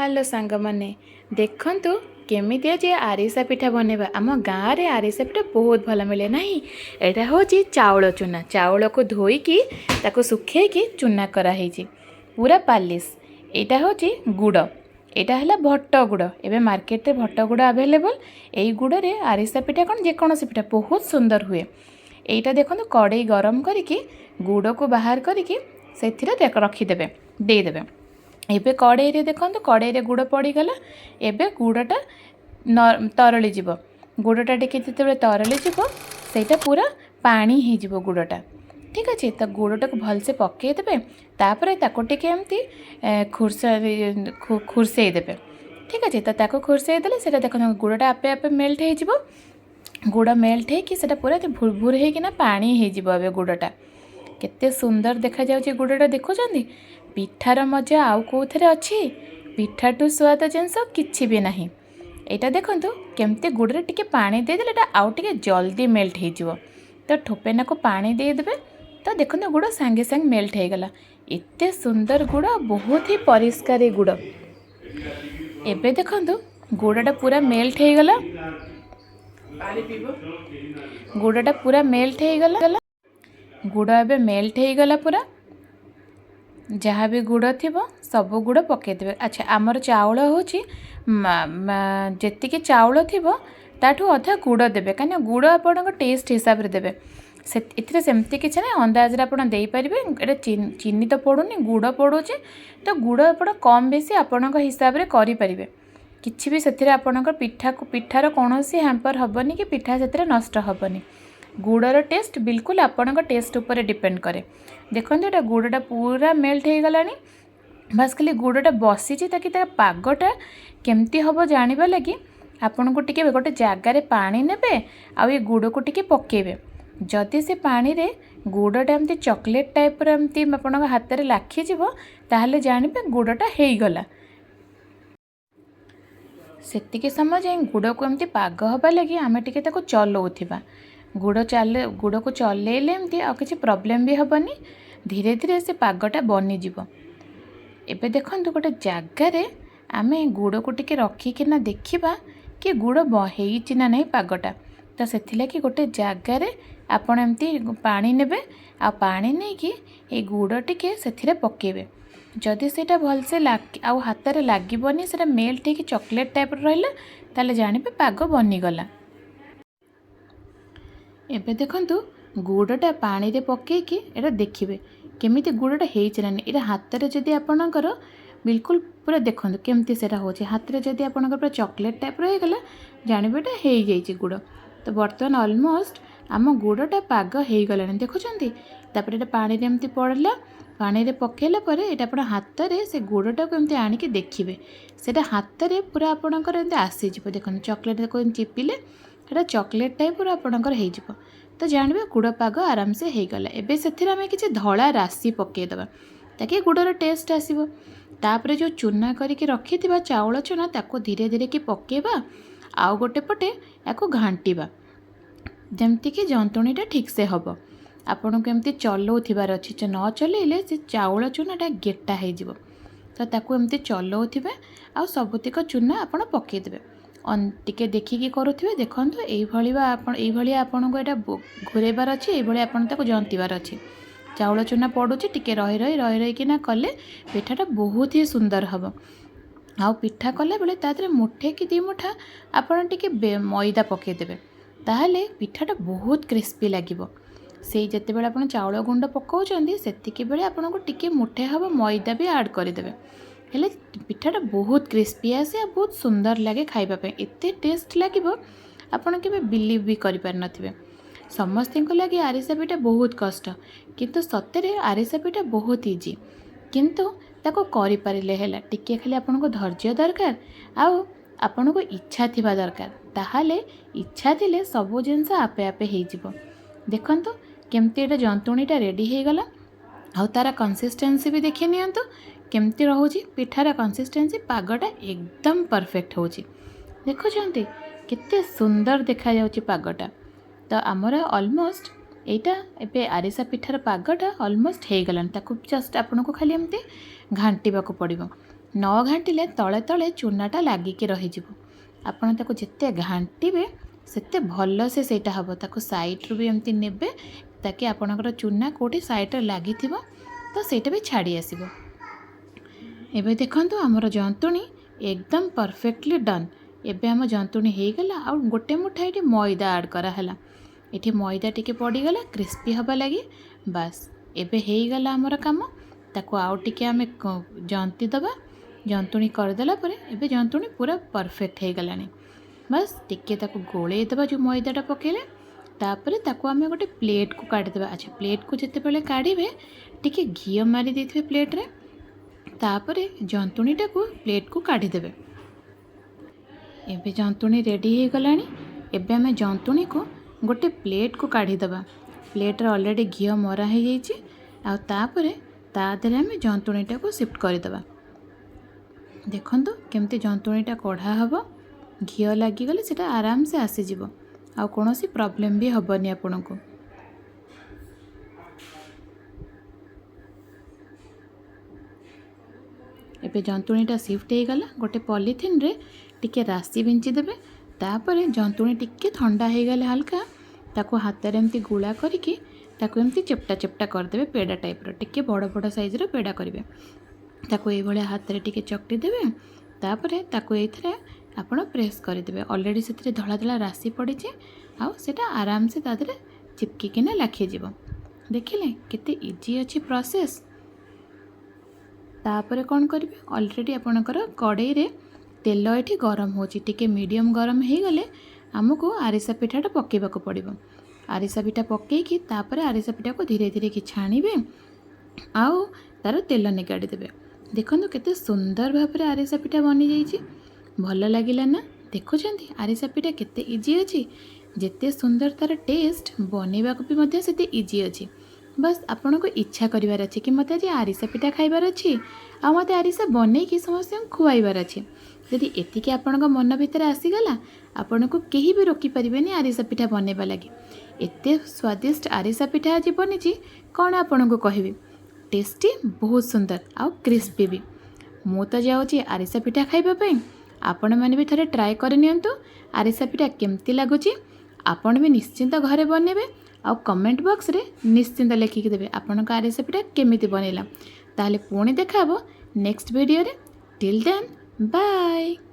Hello ସାଙ୍ଗମାନେ, ଦେଖନ୍ତୁ କେମିତି ଆଜି ଆରିସା ପିଠା ବନେଇବା। ଆମ ଗାଁରେ ଆରିସା ପିଠା ବହୁତ ଭଲ ମିଳେ ନାହିଁ? ଏଇଟା ହେଉଛି ଚାଉଳ ଚୁନା। ଚାଉଳକୁ ଧୋଇକି ତାକୁ ଶୁଖେଇକି ଚୁନା କରାହେଇଛି, ପୁରା ପାଲିସ୍। ଏଇଟା ହେଉଛି ଗୁଡ଼। ଏଇଟା ହେଲା ଭଟ୍ଟ ଗୁଡ଼। ଏବେ ମାର୍କେଟରେ ଭଟ୍ଟ ଗୁଡ଼ ଆଭେଲେବଲ୍। ଏଇ ଗୁଡ଼ରେ ଆରିସା ପିଠା କ'ଣ, ଯେକୌଣସି ପିଠା ବହୁତ ସୁନ୍ଦର ହୁଏ। ଏଇଟା ଦେଖନ୍ତୁ, କଡ଼େଇ ଗରମ କରିକି ଗୁଡ଼କୁ ବାହାର କରିକି ସେଥିରେ ରଖିଦେବେ, ଦେଇଦେବେ। ଏବେ କଡ଼େଇରେ ଦେଖନ୍ତୁ, କଡ଼େଇରେ ଗୁଡ଼ ପଡ଼ିଗଲା। ଏବେ ଗୁଡ଼ଟା ତରଳି ଯିବ। ଗୁଡ଼ଟା ଟିକେ ଯେତେବେଳେ ତରଳି ଯିବ, ସେଇଟା ପୁରା ପାଣି ହେଇଯିବ ଗୁଡ଼ଟା, ଠିକ୍ ଅଛି? ତ ଗୁଡ଼ଟାକୁ ଭଲସେ ପକାଇଦେବେ। ତାପରେ ତାକୁ ଟିକେ ଏମିତି ଖୁର୍ସେଇ ଦେବେ, ଠିକ୍ ଅଛି? ତ ତାକୁ ଖୁର୍ସେଇ ଦେଲେ ସେଇଟା ଦେଖନ୍ତୁ, ଗୁଡ଼ଟା ଆପେ ଆପେ ମେଲ୍ଟ ହେଇଯିବ। ଗୁଡ଼ ମେଲ୍ଟ ହେଇକି ସେଇଟା ପୁରା ଭୁର ଭୁର ହେଇକିନା ପାଣି ହେଇଯିବ। ଏବେ ଗୁଡ଼ଟା କେତେ ସୁନ୍ଦର ଦେଖାଯାଉଛି ଗୁଡ଼ଟା, ଦେଖୁଛନ୍ତି? ପିଠାର ମଜା ଆଉ କେଉଁଥିରେ ଅଛି? ପିଠାଠୁ ସ୍ୱାଦ ଜିନିଷ କିଛି ବି ନାହିଁ। ଏଇଟା ଦେଖନ୍ତୁ, କେମିତି ଗୁଡ଼ରେ ଟିକେ ପାଣି ଦେଇଦେଲେ ଏଇଟା ଆଉ ଟିକେ ଜଲ୍ଦି ମେଲ୍ଟ ହେଇଯିବ। ତ ଠୋପେନାକୁ ପାଣି ଦେଇଦେବେ। ତ ଦେଖନ୍ତୁ, ଗୁଡ଼ ସାଙ୍ଗେ ସାଙ୍ଗେ ମେଲ୍ଟ ହେଇଗଲା। ଏତେ ସୁନ୍ଦର ଗୁଡ଼, ବହୁତ ହି ପରିଷ୍କାର ଏ ଗୁଡ଼। ଏବେ ଦେଖନ୍ତୁ, ଗୁଡ଼ଟା ପୁରା ମେଲ୍ଟ ହେଇଗଲା। ଗୁଡ଼ଟା ପୁରା ମେଲ୍ଟ ହେଇଗଲା। ଗୁଡ଼ ଏବେ ମେଲ୍ଟ ହେଇଗଲା ପୁରା। ଯାହା ବି ଗୁଡ଼ ଥିବ, ସବୁ ଗୁଡ଼ ପକାଇଦେବେ। ଆଚ୍ଛା, ଆମର ଚାଉଳ ହେଉଛି, ଯେତିକି ଚାଉଳ ଥିବ ତାଠୁ ଅଧା ଗୁଡ଼ ଦେବେ, କାହିଁକିନା ଗୁଡ଼ ଆପଣଙ୍କ ଟେଷ୍ଟ ହିସାବରେ ଦେବେ। ସେ ଏଥିରେ ସେମିତି କିଛି ନାହିଁ, ଅନ୍ଦାଜରେ ଆପଣ ଦେଇପାରିବେ। ଏଇଟା ଚିନି ତ ପଡ଼ୁନି, ଗୁଡ଼ ପଡ଼ୁଛି। ତ ଗୁଡ଼ ଆପଣ କମ୍ ବେଶୀ ଆପଣଙ୍କ ହିସାବରେ କରିପାରିବେ। କିଛି ବି ସେଥିରେ ଆପଣଙ୍କ ପିଠାକୁ, ପିଠାର କୌଣସି ହ୍ୟାମ୍ପର ହେବନି କି ପିଠା ସେଥିରେ ନଷ୍ଟ ହେବନି। ଗୁଡ଼ର ଟେଷ୍ଟ ବିଲକୁଲ ଆପଣଙ୍କ ଟେଷ୍ଟ ଉପରେ ଡିପେଣ୍ଡ କରେ। ଦେଖନ୍ତୁ, ଏଇଟା ଗୁଡ଼ଟା ପୁରା ମେଲ୍ଟ ହେଇଗଲାଣି। ବାସ୍, ଖାଲି ଗୁଡ଼ଟା ବସିଛି। ତାକି ତା ପାଗଟା କେମିତି ହେବ ଜାଣିବା ଲାଗି ଆପଣଙ୍କୁ ଟିକେ ଗୋଟେ ଜାଗାରେ ପାଣି ନେବେ ଆଉ ଏ ଗୁଡ଼କୁ ଟିକେ ପକାଇବେ। ଯଦି ସେ ପାଣିରେ ଗୁଡ଼ଟା ଏମିତି ଚକୋଲେଟ୍ ଟାଇପ୍ର ଏମିତି ଆପଣଙ୍କ ହାତରେ ଲାଖିଯିବ, ତାହେଲେ ଜାଣିବେ ଗୁଡ଼ଟା ହେଇଗଲା। ସେତିକି ସମୟ ଯାଏଁ ଗୁଡ଼କୁ ଏମିତି ପାଗ ହେବା ଲାଗି ଆମେ ଟିକେ ତାକୁ ଚଲଉଥିବା। ଗୁଡ଼ ଚାଲେ, ଗୁଡ଼କୁ ଚଲେଇଲେ ଏମିତି ଆଉ କିଛି ପ୍ରୋବ୍ଲେମ୍ ବି ହେବନି। ଧୀରେ ଧୀରେ ସେ ପାଗଟା ବନିଯିବ। ଏବେ ଦେଖନ୍ତୁ, ଗୋଟେ ଜାଗାରେ ଆମେ ଗୁଡ଼କୁ ଟିକେ ରଖିକିନା ଦେଖିବା କି ଗୁଡ଼ ହେଇଛି ନା ନାହିଁ ପାଗଟା। ତ ସେଥିଲାଗି ଗୋଟେ ଜାଗାରେ ଆପଣ ଏମିତି ପାଣି ନେବେ ଆଉ ପାଣି ନେଇକି ଏଇ ଗୁଡ଼ ଟିକେ ସେଥିରେ ପକାଇବେ। ଯଦି ସେଇଟା ଭଲସେ ଆଉ ହାତରେ ଲାଗିବନି, ସେଇଟା ମେଲ୍ଟ ହେଇକି ଚକୋଲେଟ୍ ଟାଇପ୍ର ରହିଲା, ତାହେଲେ ଜାଣିବେ ପାଗ ବନିଗଲା। ଏବେ ଦେଖନ୍ତୁ, ଗୁଡ଼ଟା ପାଣିରେ ପକାଇକି ଏଇଟା ଦେଖିବେ କେମିତି ଗୁଡ଼ଟା ହେଇଛି ନା ନାହିଁ। ଏଇଟା ହାତରେ ଯଦି ଆପଣଙ୍କର ବିଲକୁଲ ପୁରା, ଦେଖନ୍ତୁ କେମିତି ସେଇଟା ହେଉଛି, ହାତରେ ଯଦି ଆପଣଙ୍କର ପୁରା ଚକୋଲେଟ୍ ଟାଇପ୍ର ହେଇଗଲା, ଜାଣିବେ ଏଇଟା ହେଇଯାଇଛି ଗୁଡ଼। ତ ବର୍ତ୍ତମାନ ଅଲମୋଷ୍ଟ ଆମ ଗୁଡ଼ଟା ପାଗ ହେଇଗଲାଣି, ଦେଖୁଛନ୍ତି? ତାପରେ ଏଇଟା ପାଣିରେ ଏମିତି ପଡ଼ିଲା। ପାଣିରେ ପକାଇଲା ପରେ ଏଇଟା ଆପଣ ହାତରେ ସେ ଗୁଡ଼ଟାକୁ ଏମିତି ଆଣିକି ଦେଖିବେ। ସେଇଟା ହାତରେ ପୁରା ଆପଣଙ୍କର ଏମିତି ଆସିଯିବ। ଦେଖନ୍ତୁ, ଚକୋଲେଟ୍ ଏମିତି ଚିପିଲେ ସେଇଟା ଚକୋଲେଟ୍ ଟାଇପ୍ର ଆପଣଙ୍କର ହେଇଯିବ। ତ ଜାଣିବେ ଗୁଡ଼ ପାଗ ଆରାମସେ ହେଇଗଲା। ଏବେ ସେଥିରେ ଆମେ କିଛି ଧଳା ରାଶି ପକାଇଦେବା, ତାକି ଗୁଡ଼ର ଟେଷ୍ଟ ଆସିବ। ତାପରେ ଯେଉଁ ଚୁନା କରିକି ରଖିଥିବା ଚାଉଳ ଚୁନା, ତାକୁ ଧୀରେ ଧୀରେ କି ପକାଇବା ଆଉ ଗୋଟେ ପଟେ ୟାକୁ ଘାଣ୍ଟିବା, ଯେମିତିକି ଜନ୍ତୁଣିଟା ଠିକ୍ସେ ହେବ। ଆପଣଙ୍କୁ ଏମିତି ଚଲଉଥିବାର ଅଛି। ନ ଚଲେଇଲେ ସେ ଚାଉଳ ଚୁନାଟା ଗେଟା ହେଇଯିବ। ତ ତାକୁ ଏମିତି ଚଲଉଥିବେ ଆଉ ସବୁତିକ ଚୁନା ଆପଣ ପକାଇଦେବେ। ଟିକେ ଦେଖିକି କରୁଥିବେ। ଦେଖନ୍ତୁ, ଏଇଭଳି ବା ଆପଣ ଏଇଭଳିଆ ଆପଣଙ୍କୁ ଏଇଟା ଘୁରେଇବାର ଅଛି। ଏଇଭଳି ଆପଣ ତାକୁ ଜନ୍ତିବାର ଅଛି। ଚାଉଳ ଚୁନା ପଡ଼ୁଛି, ଟିକେ ରହି ରହି ରହି ରହିକିନା କଲେ ପିଠାଟା ବହୁତ ହି ସୁନ୍ଦର ହେବ। ଆଉ ପିଠା କଲାବେଳେ ତା ଦେହରେ ମୁଠେ କି 2 ମୁଠା ଆପଣ ଟିକେ ମଇଦା ପକାଇଦେବେ, ତାହେଲେ ପିଠାଟା ବହୁତ କ୍ରିସ୍ପି ଲାଗିବ। ସେଇ ଯେତେବେଳେ ଆପଣ ଚାଉଳ ଗୁଣ୍ଡ ପକାଉଛନ୍ତି, ସେତିକି ବେଳେ ଆପଣଙ୍କୁ ଟିକେ ମୁଠେ ହେବ ମଇଦା ବି ଆଡ଼୍ କରିଦେବେ। ହେଲେ ପିଠାଟା ବହୁତ କ୍ରିସ୍ପି ଆସେ ଆଉ ବହୁତ ସୁନ୍ଦର ଲାଗେ ଖାଇବା ପାଇଁ। ଏତେ ଟେଷ୍ଟ ଲାଗିବ, ଆପଣ କେବେ ବିଲିଭ୍ ବି କରିପାରିନଥିବେ। ସମସ୍ତଙ୍କ ଲାଗି ଆରିସା ପିଠା ବହୁତ କଷ୍ଟ, କିନ୍ତୁ ସତରେ ଆରିସା ପିଠା ବହୁତ ଇଜି। କିନ୍ତୁ ତାକୁ କରିପାରିଲେ ହେଲା। ଟିକେ ଖାଲି ଆପଣଙ୍କୁ ଧୈର୍ଯ୍ୟ ଦରକାର ଆଉ ଆପଣଙ୍କୁ ଇଚ୍ଛା ଥିବା ଦରକାର। ତାହେଲେ ଇଚ୍ଛା ଥିଲେ ସବୁ ଜିନିଷ ଆପେ ଆପେ ହେଇଯିବ। ଦେଖନ୍ତୁ, କେମିତି ଏଇଟା ଜନ୍ତୁଣିଟା ରେଡ଼ି ହେଇଗଲା। ଆଉ ତା'ର କନସିଷ୍ଟେନ୍ସି ବି ଦେଖି ନିଅନ୍ତୁ କେମିତି ରହୁଛି ପିଠାର କନସିଷ୍ଟେନ୍ସି। ପାଗଟା ଏକଦମ ପରଫେକ୍ଟ ହେଉଛି। ଦେଖୁଛନ୍ତି, କେତେ ସୁନ୍ଦର ଦେଖାଯାଉଛି ପାଗଟା? ତ ଆମର ଅଲମୋଷ୍ଟ ଏଇଟା ଏବେ ଆରିସା ପିଠାର ପାଗଟା ଅଲମୋଷ୍ଟ ହେଇଗଲାଣି। ତାକୁ ଜଷ୍ଟ ଆପଣଙ୍କୁ ଖାଲି ଏମିତି ଘାଣ୍ଟିବାକୁ ପଡ଼ିବ। ନ ଘାଣ୍ଟିଲେ ତଳେ ତଳେ ଚୁନାଟା ଲାଗିକି ରହିଯିବ। ଆପଣ ତାକୁ ଯେତେ ଘାଣ୍ଟିବେ ସେତେ ଭଲସେ ସେଇଟା ହେବ। ତାକୁ ସାଇଡ଼୍ରୁ ବି ଏମିତି ନେବେ, ତାକି ଆପଣଙ୍କର ଚୁନା କେଉଁଠି ସାଇଡ଼୍ରେ ଲାଗିଥିବ ତ ସେଇଟା ବି ଛାଡ଼ି ଆସିବ। ଏବେ ଦେଖନ୍ତୁ, ଆମର ଜନ୍ତୁଣି ଏକଦମ ପରଫେକ୍ଟଲି ଡନ୍। ଏବେ ଆମ ଜନ୍ତୁଣି ହେଇଗଲା ଆଉ ଗୋଟେ ମୁଠା ଏଠି ମଇଦା ଆଡ଼୍ କରାହେଲା। ଏଠି ମଇଦା ଟିକେ ପଡ଼ିଗଲା କ୍ରିସ୍ପି ହେବା ଲାଗି। ବାସ୍, ଏବେ ହେଇଗଲା ଆମର କାମ। ତାକୁ ଆଉ ଟିକେ ଆମେ ଜନ୍ତି ଦେବା। ଜନ୍ତୁଣି କରିଦେଲା ପରେ ଏବେ ଜନ୍ତୁଣି ପୁରା ପରଫେକ୍ଟ ହେଇଗଲାଣି। ବାସ୍, ଟିକେ ତାକୁ ଗୋଳେଇ ଦେବା ଯେଉଁ ମଇଦାଟା ପକାଇଲେ। ତାପରେ ତାକୁ ଆମେ ଗୋଟେ ପ୍ଲେଟ୍କୁ କାଢ଼ିଦେବା। ଆଚ୍ଛା, ପ୍ଲେଟ୍କୁ ଯେତେବେଳେ କାଢ଼ିବେ, ଟିକେ ଘିଅ ମାରି ଦେଇଥିବେ ପ୍ଲେଟ୍ରେ। ତାପରେ ଜନ୍ତୁଣିଟାକୁ ପ୍ଲେଟ୍କୁ କାଢ଼ିଦେବେ। ଏବେ ଜନ୍ତୁଣି ରେଡ଼ି ହେଇଗଲାଣି। ଏବେ ଆମେ ଜନ୍ତୁଣିକୁ ଗୋଟେ ପ୍ଲେଟ୍କୁ କାଢ଼ିଦେବା। ପ୍ଲେଟ୍ରେ ଅଲରେଡ଼ି ଘିଅ ମରା ହେଇଯାଇଛି ଆଉ ତାପରେ ତା ଦେହରେ ଆମେ ଜନ୍ତୁଣିଟାକୁ ସିଫ୍ଟ କରିଦେବା। ଦେଖନ୍ତୁ କେମିତି ଜନ୍ତୁଣିଟା କଢ଼ା ହେବ। ଘିଅ ଲାଗିଗଲେ ସେଇଟା ଆରାମସେ ଆସିଯିବ ଆଉ କୌଣସି ପ୍ରୋବ୍ଲେମ୍ ବି ହେବନି ଆପଣଙ୍କୁ। ଏବେ ଜନ୍ତୁଣିଟା ସିଫ୍ଟ ହେଇଗଲା। ଗୋଟେ ପଲିଥିନରେ ଟିକେ ରାଶି ବିଞ୍ଚି ଦେବେ। ତାପରେ ଜନ୍ତୁଣି ଟିକେ ଥଣ୍ଡା ହେଇଗଲେ ହାଲକା ତାକୁ ହାତରେ ଏମିତି ଗୁଳା କରିକି ତାକୁ ଏମିତି ଚେପ୍ଟା ଚେପ୍ଟା କରିଦେବେ, ପେଡ଼ା ଟାଇପ୍ର। ଟିକେ ବଡ଼ ବଡ଼ ସାଇଜ୍ର ପେଡ଼ା କରିବେ। ତାକୁ ଏଇଭଳିଆ ହାତରେ ଟିକେ ଚକଟି ଦେବେ। ତାପରେ ତାକୁ ଏଇଥିରେ ଆପଣ ପ୍ରେସ୍ କରିଦେବେ। ଅଲରେଡ଼ି ସେଥିରେ ଧଳା ଧଳା ରାଶି ପଡ଼ିଛି ଆଉ ସେଇଟା ଆରାମସେ ତା ଦେହରେ ଚିପକିକିନା ଲାଖିଯିବ। ଦେଖିଲେ କେତେ ଇଜି ଅଛି ପ୍ରୋସେସ୍? ତାପରେ କ'ଣ କରିବେ? ଅଲରେଡ଼ି ଆପଣଙ୍କର କଡ଼େଇରେ ତେଲ ଏଠି ଗରମ ହେଉଛି। ଟିକେ ମିଡ଼ିୟମ୍ ଗରମ ହେଇଗଲେ ଆମକୁ ଆରିସା ପିଠାଟା ପକାଇବାକୁ ପଡ଼ିବ। ଆରିସା ପିଠା ପକାଇକି ତାପରେ ଆରିସା ପିଠାକୁ ଧୀରେ ଧୀରେ କି ଛାଣିବେ ଆଉ ତା'ର ତେଲ ନିଗାଡ଼ି ଦେବେ। ଦେଖନ୍ତୁ କେତେ ସୁନ୍ଦର ଭାବରେ ଆରିସା ପିଠା ବନିଯାଇଛି। ଭଲ ଲାଗିଲା ନା? ଦେଖୁଛନ୍ତି, ଆରିସା ପିଠା କେତେ ଇଜି ଅଛି? ଯେତେ ସୁନ୍ଦର ତା'ର ଟେଷ୍ଟ, ବନେଇବାକୁ ବି ମଧ୍ୟ ସେତେ ଇଜି ଅଛି। ବାସ୍, ଆପଣଙ୍କୁ ଇଚ୍ଛା କରିବାର ଅଛି କି ମୋତେ ଆଜି ଆରିସା ପିଠା ଖାଇବାର ଅଛି ଆଉ ମୋତେ ଆରିସା ବନେଇକି ସମସ୍ତଙ୍କୁ ଖୁଆଇବାର ଅଛି। ଯଦି ଏତିକି ଆପଣଙ୍କ ମନ ଭିତରେ ଆସିଗଲା, ଆପଣଙ୍କୁ କେହି ବି ରୋକିପାରିବେନି ଆରିସା ପିଠା ବନେଇବା ଲାଗି। ଏତେ ସ୍ୱାଦିଷ୍ଟ ଆରିସା ପିଠା ଆଜି ବନିଛି, କ'ଣ ଆପଣଙ୍କୁ କହିବି। ଟେଷ୍ଟି, ବହୁତ ସୁନ୍ଦର ଆଉ କ୍ରିସ୍ପି ବି। ମୁଁ ତ ଯାଉଛି ଆରିସା ପିଠା ଖାଇବା ପାଇଁ। ଆପଣମାନେ ବି ଥରେ ଟ୍ରାଏ କରିନିଅନ୍ତୁ ଆରିସା ପିଠା କେମିତି ଲାଗୁଛି। ଆପଣ ବି ନିଶ୍ଚିନ୍ତ ଘରେ ବନେଇବେ ଆଉ କମେଣ୍ଟ ବକ୍ସରେ ନିଶ୍ଚିନ୍ତ ଲେଖିକି ଦେବେ ଆପଣଙ୍କ ଆରିସା ପିଠା କେମିତି ବନେଇଲା। ତାହେଲେ ପୁଣି ଦେଖା ହେବ ନେକ୍ସଟ ଭିଡ଼ିଓରେ। Till then, bye.